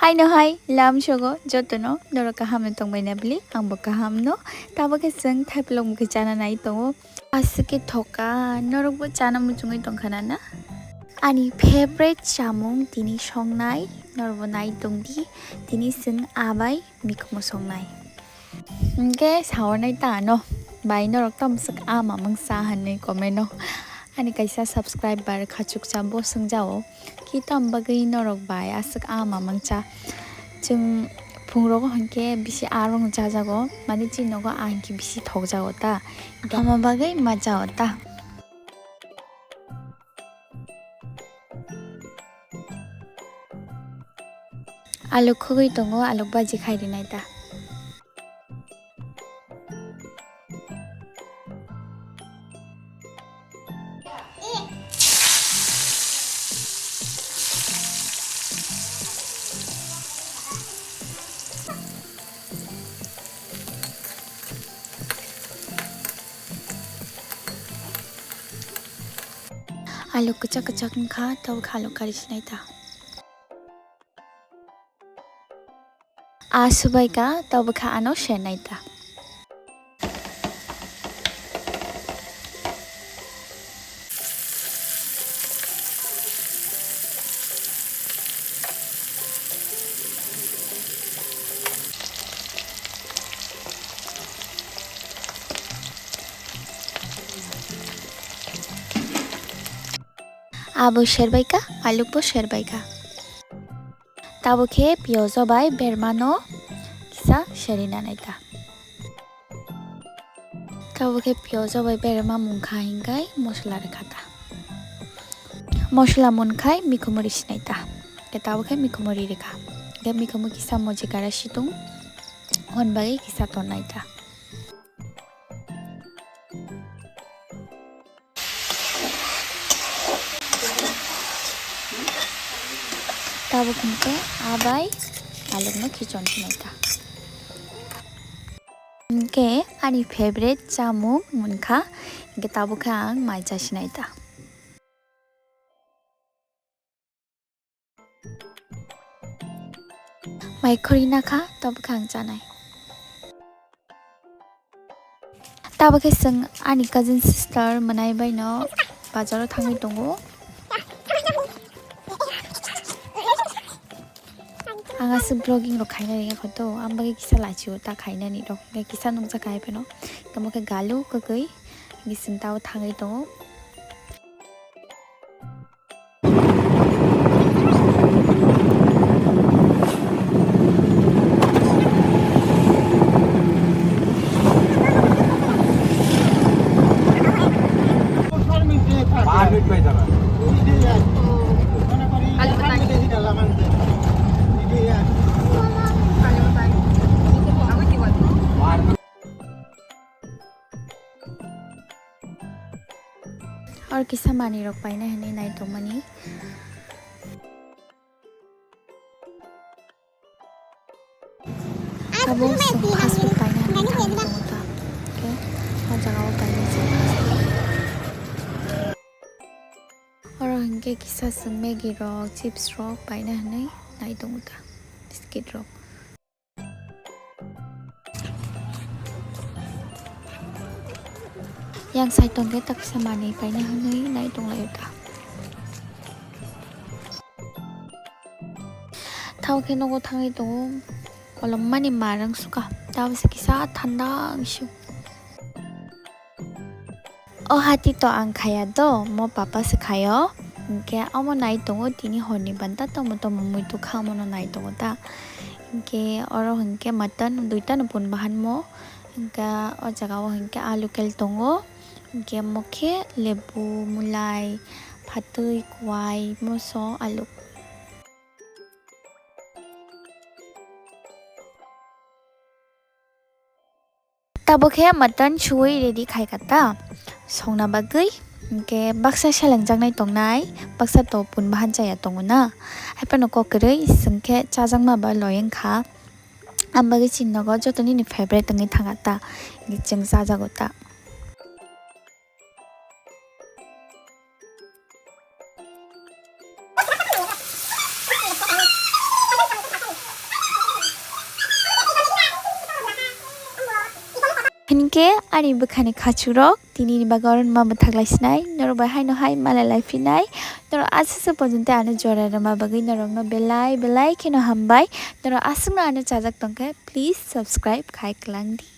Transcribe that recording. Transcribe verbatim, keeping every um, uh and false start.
Aino hai lam sogo jotono norok kaham no tongbai na bili, ang bo kaham no. Tabo khe chwng thaiplok mukhe chana nai tongo. Aswk khe thoka, norok bo chana muchungwi tongkha na na? Ani favorite chamung tini songnai, norok bo nai tongdi. Tini chwng abai mikhumu songnai. Hwnkhe sawarnai ta ano, bai norok tamo swk ama mangsa hinwi comment o. Ani kaisa subscriber khachuksa bo swngjao, ki tamo bagwi norok bai aswk ama mangsa? Chwng phungrogo hwnkhe bisi arong chajago, mane chini nogo ang khe bisi thokjago ta, ama bagwi majao ta. Alu khugwi tongo, alu baji khai rinai ta. Alu kwchak kwchak wngkha, tabuk khe alu kari sinai ta. A subai ka, tabuk khe ano sernai ta. Abo serbai ka, aluk bo serbai ka. Tabuk khe piyojo bai bermano kisa seri nanai ta. Tabuk khe piyojo bai berma mungkha hinkhai mosla rwkha ta. Mosla munkhai mikhumu ri sinai ta. Khe tabuk khe mikhumu ri rwkha. Khe mikhumu kisa moji kara situng hwn bagwi kisa tonnai ta. Tabuk hwnkhe abai alukno khichon sinai ta. Hwnkhe ani favorite chamung munkha, hwnkhe tabuk khe ang mai cha sinai ta. Mai khurui nakha, tabuk khe ang chanai. Tabuk khe chwng ani cousin sister mwnai bai no bazaro thangwi tongo. Ang aswk vlogging rok khaina rwngya kho to, ang bagwi kisa lachio ta khainani rok, kisa nukjak hai phano. Tamo khe galu kwkwi, bising tao thangwi tongo. Or kisa manwi rok paina hinwi nai tongmani. Abo chwng fast food paina hinwi thangwi tongo ta. Khe o jaga o paina chwng fast food. Oro hinkhe kisa chwng Maggi rok, chips rok paina hinwi nai tongo ta, biscuit rok. Yang side tongkhe taksa manwi paina hinwi nai tonglaio ta. Thao khe nogo thangwi tongo, kolommani mar wng sukha, tabukhe kisa thanda wngsu. O hati to ang khaya do, mo papa se khaio. Hinkhe omo nai tongo, tini horni banta tomo tomo muitu kha, omono nai tongo ta. Hinkhe oro hinkhe mutton duita no pun bahan mo. Hinkhe o jaga o hinkhe alu kel tongo. Hinkhe omo khe lebu, mulai, phatwi, kwai, moso, alu. Tabuk khe mutton suwi ready khai kha ta songna bagwi. Hinkhe baksa selengjaknai tongnai, baksa to pun bahan chaya tongo na. Haiphano kok kwrwi chwng khe chajakma ba loi wngkha. Ang bagwi chini nogo joto nini favorite wngwi thangkha ta, hinkhe chwng chajago ta. Hinkhe ani bwkhani khachukrok tini ni bagwi oro ma mwthaklai sinai, norok bai haino hai malai lai phinai. Norok aswk se pojonte ano jora rwma bagwi norokno belai belai kheno hambai. Norok aswkno ano chajak tongkhe, please subscribe khai kwlangdi.